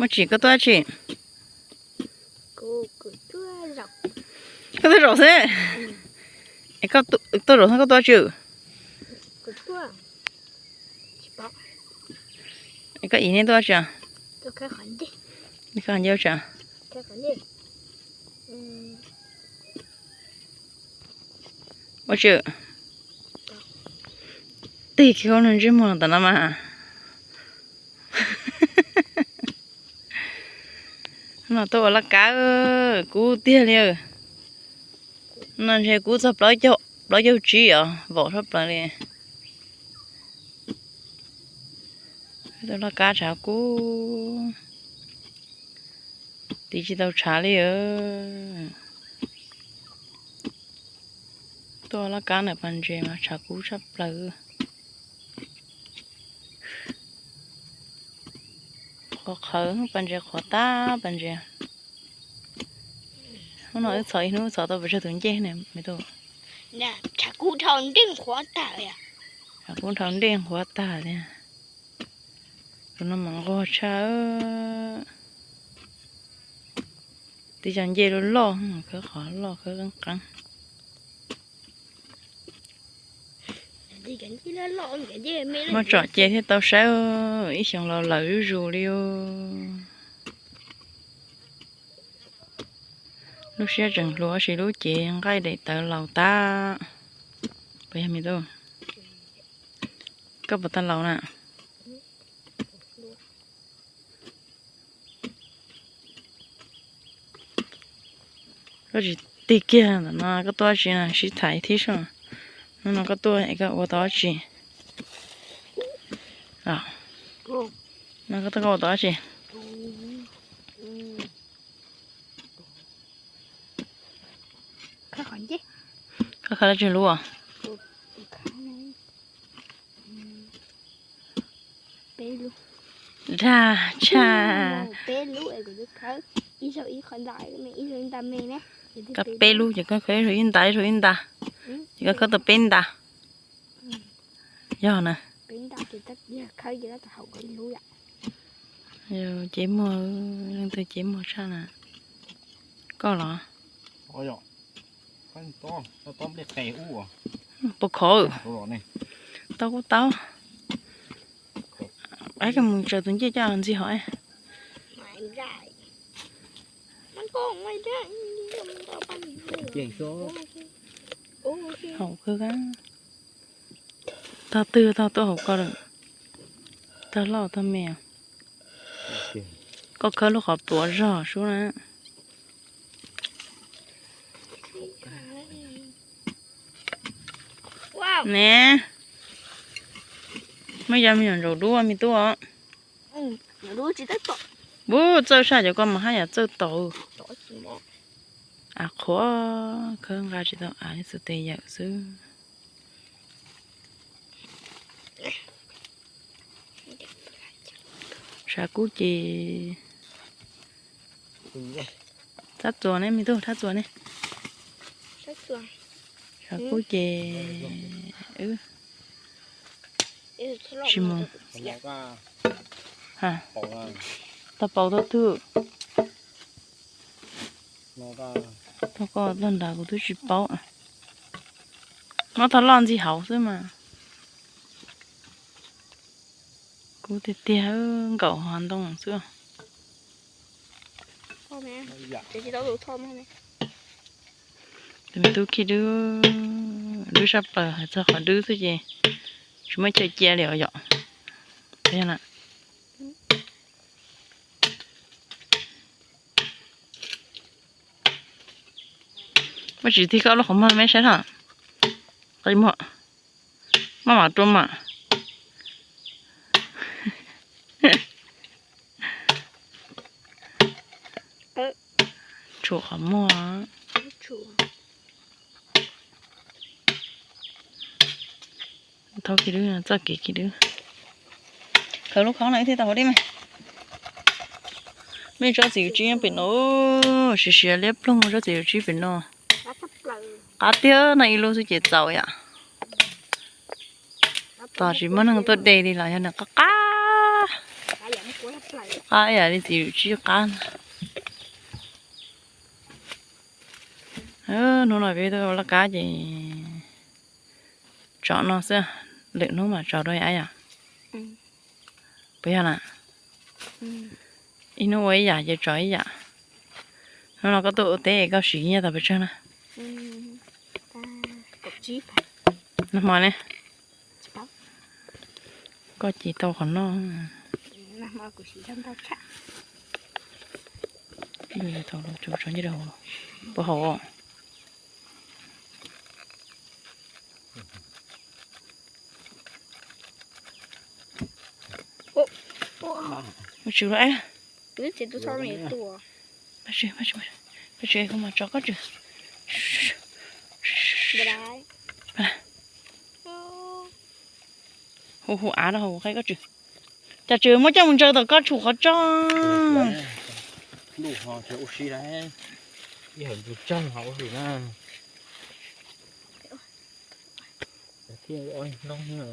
Muaj tsis, koj tuaj tsis? Koj tuaj zaum xwb. Es koj tuaj zaum xwb koj tuaj tsis? Es koj ib nej tuaj tsis? Koj nce tsis? Ua tsis? Tig kiag koj ntsej muag tom no mas. No tuaj ua laj kab kub tiag li. No ntshe kub txog plaub caug tsib os, vaum sab plaws li. Tuaj laj kab tshav kub, tiv tsis tau tshav li. Tuaj laj kab ntawm pas ntses mas tshav kub tshaj plaws. Qhuav qhawv pas ntses, qhuav tag pas ntses. Hnub no wb txhom ib hnub txhom tau pes tsawg tus ncej ne me tub? Tshav kub dhau nteej qhuav tag li. Tshav kub dhau nteej qhuav tag li. Tus no mas nquag tshaj. Tiv cov ncej loj loj, khawb qhov loj khawb qeeb qeeb. Muab tsom ces thiaj tau saib, ib xyoos los lawm zuj zus li. Lub siab tseem hluas tab sis lub cev nqaij daim tawv laus tag. Puas yog me tub? Koj puas tau laus na? Koj tsis tig kiag ntawm no koj tuaj tsis na, sib tham thib soj. Hnub no koj tuaj es koj ua tau dab tsi? No koj tuaj koj ua tau dab tsi? Koj khawb dab tsi lub? Dag tshaj. Koj peb lub ces koj khawb ib zaug ib nta, ib zaug ib nta, ces koj khawb tau peb nta. Yog na. Cev muag, leej twg cev muag tshaj na? Koj los? Puas khov? Tau kuj tau. Pab koj mus tsaws tus ncej coj ntxig hauv. Haum kawg. Tog twg tog tuaj hauv ko lawm? Tog loj tog me? Koj khawb lub qhov pluav zog sub na. Ne, muaj yog me nyuam ntsaum dub me tub. Bub txawj saj cov ko mas haj yam txawj tau. Av qhuav, khawb nqa tsis tau av li, txhais tes yawm xwb. Tshav kub ces thab txuas ne me tub, thab txuas ne. Tshav kub ces wb tsis mus. Tau paus tau twg? Tau koj tag nrad kuv twb tsis paub. Muab tog loj ntxig hauv xwb mas. Kub tiag tiag, nkaum hav ntoo xwb. Tus me tub khib dwb, dwb sab plaws, hais txog qhov dwb xwb ces tsis muaj chaw cia li os yom. Muaj tsis tig koj lub qhov muag me saib na. Qi muag, maj mam rua mam. Tshuam qhov muag. Thauj khib dwb, txoj kev khib dwb. Khawb lub khob no ib thiaj tau hauv dej me. Mej tsob txiv yuv tsib pem no, siav siav liab ploog tsob txiv yuv tsib pem no. Qab tiag no ib lub xwb ces txaus yom. Tos tsis muaj neeg tuaj de li los yog nws qab qab. Qab ib yam li txiv lwm tsib qab. Hnub no peb tuaj ua laj kab ces tsom no xwb, lwm hnub mam tsom dua yom. Puas yog na? Ib hnub ua ib yam ces tsom ib yam. Hnub no koj tuaj ua teb koj siv nyiaj tau pes tsawg na? Nag hmo ne? Koj ces tau qhov noj. Tau los tso ncej rau puas haum. Mus tswv los. Pab tswv, pab tswv, koj mus tso koj tswv. Hu hu av rau hauv qab koj tswv. Cas tswv muab coj mus ntsaws tom koj tsum qhov tso. Ib hawm ntug tsaug ho ua hwm na. Thiaj ua noob na.